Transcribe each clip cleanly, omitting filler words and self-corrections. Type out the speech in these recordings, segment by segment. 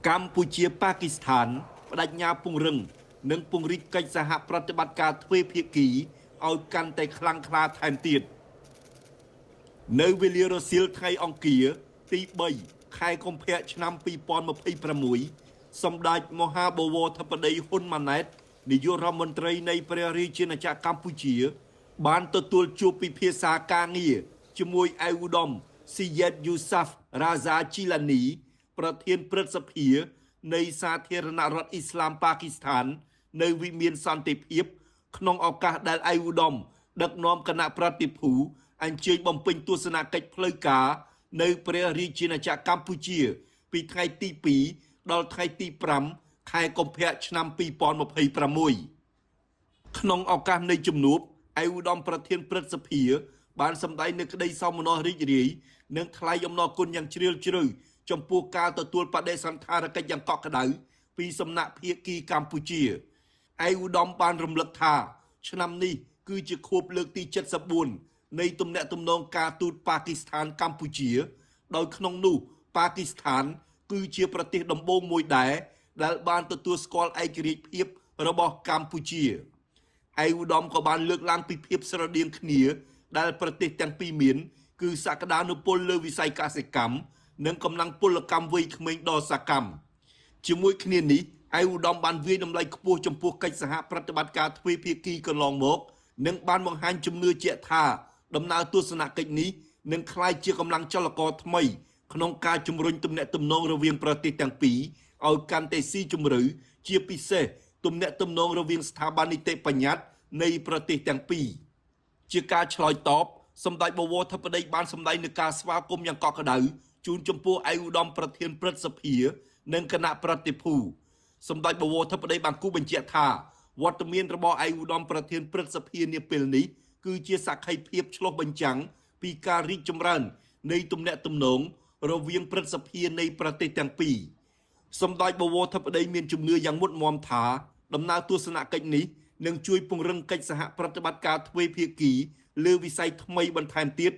កម្ពុជាប៉ាគីស្ថានបដិញ្ញាពង្រឹងនិងពង្រីកកិច្ចសហប្រតិបត្តិការទ្វេភាគីឲ្យកាន់តែខ្លាំងក្លាថែមទៀត។ នៅវេលារសៀលថ្ងៃអង្គារទី3ខែកុម្ភៈឆ្នាំ2026សម្ដេចមហាបវរធិបតីហ៊ុនម៉ាណែតនាយករដ្ឋមន្ត្រីនៃព្រះរាជាណាចក្រកម្ពុជា បានទទួលជួបពិភាក្សាការងារជាមួយឯកឧត្តមស៊ីយ៉េតយូសាហ្វរ៉ាហ្សាជីឡានីប្រធានព្រឹទ្ធសភានៃសាធារណរដ្ឋអ៊ីស្លាមប៉ាគីស្ថាន នៅវិមានសន្តិភាព ក្នុងឱកាសដែលឯកឧត្តមដឹកនាំគណៈប្រតិភូអញ្ជើញបំពេញទស្សនកិច្ចផ្លូវការនៅព្រះរាជាណាចក្រកម្ពុជា ពីថ្ងៃទី2ដល់ថ្ងៃទី5ខែកុម្ភៈឆ្នាំ2026ក្នុងឱកាសនៃជំនួបឯកឧត្តមប្រធានព្រឹទ្ធសភា បានសម្ដែងនូវក្តីសោមនស្សរីករាយនិងថ្លែងអំណរគុណយ៉ាងជ្រាលជ្រៅចំពោះការទទួលបដិសណ្ឋារកិច្ចយ៉ាងកក់ក្ដៅពីសំណាក់ភាគីកម្ពុជាឯកឧត្តមបានរំលឹកថា ឆ្នាំនេះគឺជាខួបលើកទី74នៃទំនាក់ទំនងការទូតប៉ាគីស្ថានកម្ពុជា ដោយក្នុងនោះប៉ាគីស្ថាន គឺជាប្រទេសដំបូងមួយដែរដែលបានទទួលស្គាល់ឯករាជ្យភាពរបស់កម្ពុជាឯកឧត្តមក៏បានលើកឡើងពីភាពស្រដៀងគ្នា ដែលប្រទេសទាំងពីរមាន គឺសក្តានុពលលើវិស័យកសិកម្មនិងកម្លាំងពលកម្មវ័យក្មេងដ៏សកម្មជាមួយគ្នានេះឯកឧត្តមបានវាយតម្លៃខ្ពស់ចំពោះកិច្ចសហប្រតិបត្តិការទ្វេភាគីកន្លងមក និងបានបង្ហាញជំនឿជាក់ថាដំណើរទស្សនកិច្ចនេះនឹងក្លាយជាកម្លាំងចលករថ្មីក្នុងការជំរុញទំនាក់ទំនងរវាងប្រទេសទាំងពីរឲ្យកាន់តែស៊ីជម្រៅជាពិសេសទំនាក់ទំនងរវាងស្ថាប័ននីតិបញ្ញត្តិនៃប្រទេសទាំងពីរជាការឆ្លើយតបសម្ដេចបវរធិបតីបានសម្ដែងនូវការស្វាគមន៍យ៉ាងកក់ក្ដៅជូនចំពោះឯកឧត្តមប្រធានព្រឹទ្ធសភានិងគណៈប្រតិភូសម្ដេចបវរធិបតីបានគូសបញ្ជាក់ថាវត្តមានរបស់ឯកឧត្តមប្រធានព្រឹទ្ធសភានាពេលនេះគឺជាសក្ខីភាពឆ្លុះបញ្ចាំងពីការរីកចម្រើននៃទំនាក់ទំនងរវាងព្រឹទ្ធសភានៃប្រទេសទាំងពីរសម្ដេចបវរធិបតីមានជំនឿយ៉ាងមុតមមថាដំណើរទស្សនកិច្ចនេះនឹងជួយពង្រឹងកិច្ចសហប្រតិបត្តិការទ្វេភាគីលើវិស័យថ្មីបន្ថែមទៀត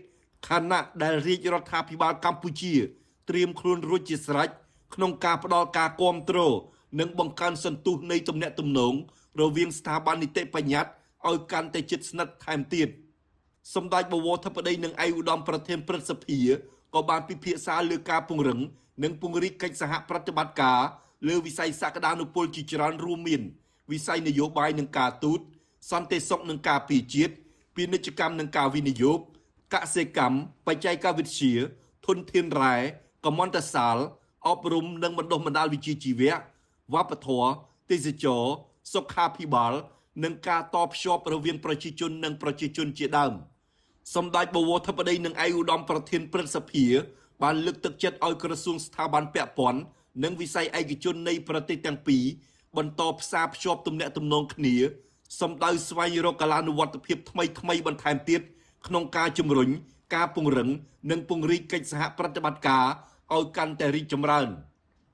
ខណៈដែលរាជរដ្ឋាភិបាលកម្ពុជាត្រៀមខ្លួនរួចជាស្រេចក្នុងការផ្ដល់ការគាំទ្រនិងបង្កើនសន្ទុះនៃទំនាក់ទំនងរវាងស្ថាប័ននីតិបញ្ញត្តិឲ្យកាន់តែជិតស្និទ្ធថែមទៀតសម្ដេចបវរធិបតីនិងឯកឧត្តមប្រធានព្រឹទ្ធសភាក៏បានពិភាក្សាលើការពង្រឹងនិងពង្រីកកិច្ចសហប្រតិបត្តិការលើវិស័យសក្តានុពលជាច្រើនរួមមានវិស័យនយោបាយនិងការទូតសន្តិសុខនិងការពារជាតិពាណិជ្ជកម្មនិងការវិនិយោគកសិកម្មបច្ចេកវិទ្យាធនធានរ៉ែកមន្តសាលអប់រំនិងបណ្ដុះបណ្ដាលវិជ្ជាជីវៈវប្បធម៌ទេសចរណ៍សុខាភិបាលនិងការតភ្ជាប់រវាងប្រជាជននិងប្រជាជនជាដើមសម្ដេចបវរធិបតីនិងឯកឧត្តមប្រធានព្រឹទ្ធសភាបានលើកទឹកចិត្តឲ្យក្រសួងស្ថាប័នពាក់ព័ន្ធនិងវិស័យឯកជននៃប្រទេសទាំងពីរបន្តផ្សារភ្ជាប់ទំនាក់ទំនងគ្នាសម្ដៅស្វែងរកកាលានុវត្តភាពថ្មីៗបន្ថែមទៀតក្នុងការជំរុញការពង្រឹងនិងពង្រីកកិច្ចសហប្រតិបត្តិការឲ្យកាន់តែរីកចម្រើន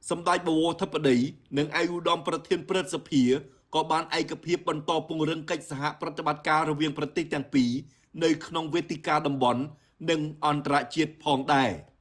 សម្ដេចបវរធិបតីនិងឯកឧត្តមប្រធានព្រឹទ្ធសភាក៏បានឯកភាពបន្តពង្រឹងកិច្ចសហប្រតិបត្តិការរវាងប្រទេសទាំងពីរនៅក្នុងវេទិកាតំបន់និងអន្តរជាតិផងដែរ។